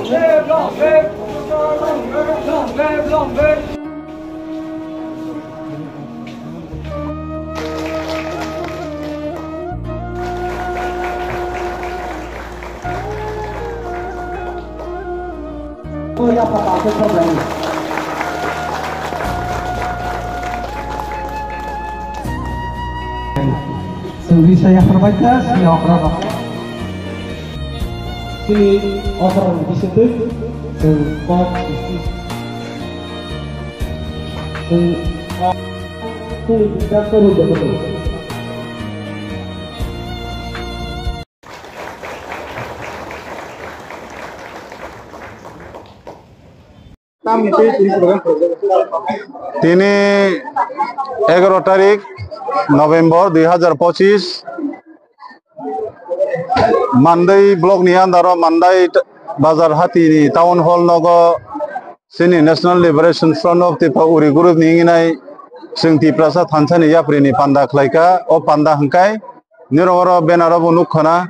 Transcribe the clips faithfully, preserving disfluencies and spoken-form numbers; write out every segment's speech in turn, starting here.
Chwngri saya phrwbaikha, sini okra rok. Sini okra rok bisingtwi chwng kok, chwng, chwng, chwng, Tini egaroh tarik November dui hazar pochis, Mandai block ni under o Mandai t-, bazar hati ni town hall nogo chini National Liberation Front of Tripura Uri group ni wngwi nai chwng Tiprasa thansa ni yapri ni panda khlai kha. O panda hwnkhe nirok oro banner o bo nuk khana,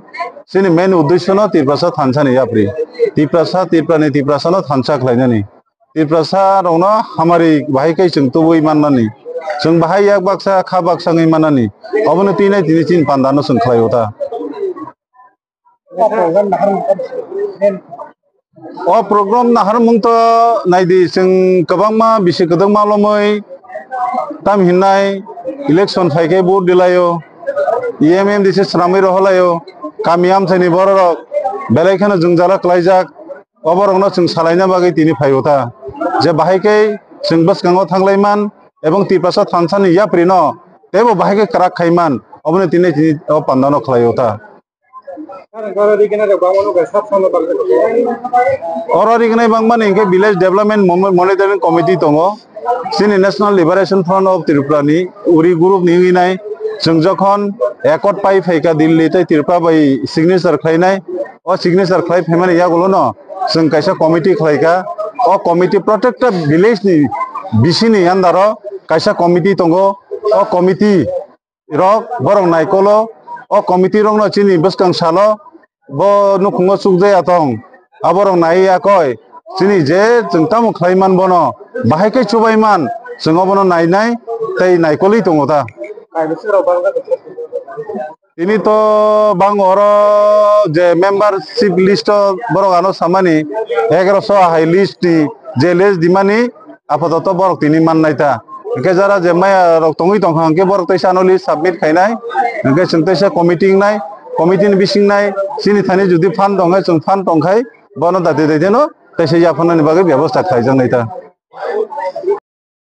chini main uddesho no Tiprasa thansa ni yapri. Tiprasa, Tripura ni Tiprasa no thansa khlai nani. Tiprasa rok no hamari bahai khe chwng tubui man nani. Chwng bahai yak baksa, kha baksa wngwi man nani. Obo no twi nai tini chini panda no chwng khlai o ta. O program naharmung to naidi, chwng kwbangma bisi kwdwkma lomwi tam hinnai election phaikhe vote dilaio, E M M D C swnamwi rohorlaio, kami amchaini bororok belai kheno jwngjala klaijak, oborokno chwng salaina bagwi tini phaio ta, je bahai khe chwng bwskango thanglai man ebong Tiprasa thansani yaprino teibo bahai khe kwrak khai man, oboni tini tini o pandano khlaio ta. Oro rignai bangmani hinkhe Village Development Mo-, Monitoring Committee tongo. Chini National Liberation Front of Tripura ni uri group ni wngwi nai. Chwng jokhon accord pai phaikha Delhi tei Tripura bai signature khlainai. O signature khlai phaimani yagulono chwng kaisa committee khlaikha. O committee protected village ni bisini under o kaisa committee tongo. O committee rok borok naikolo, o committee rokno chini bwskang salo bo nukhungo chukjaya tong, aborok naiya koi chini je chwng tamo khlai man bono bahai khe chubai man, chwng obono nainai tei naikolwi tongo ta. Tini to bang oro je membership list o borok ano samani egaroso hai list ni je list dimani apatot borok tini mannai ta. Hwnkhe jara je maya rok tongwi tongkha hwnkhe borok teisa ano list submit khainai. Hwnkhe chwng teisa committee wngnai, committee ni bising nai chini thani jodi phan tongkhe chwng phan tongkhai bono dati dati no teisa yapharnani bagwi bebostha khlaijaknai ta.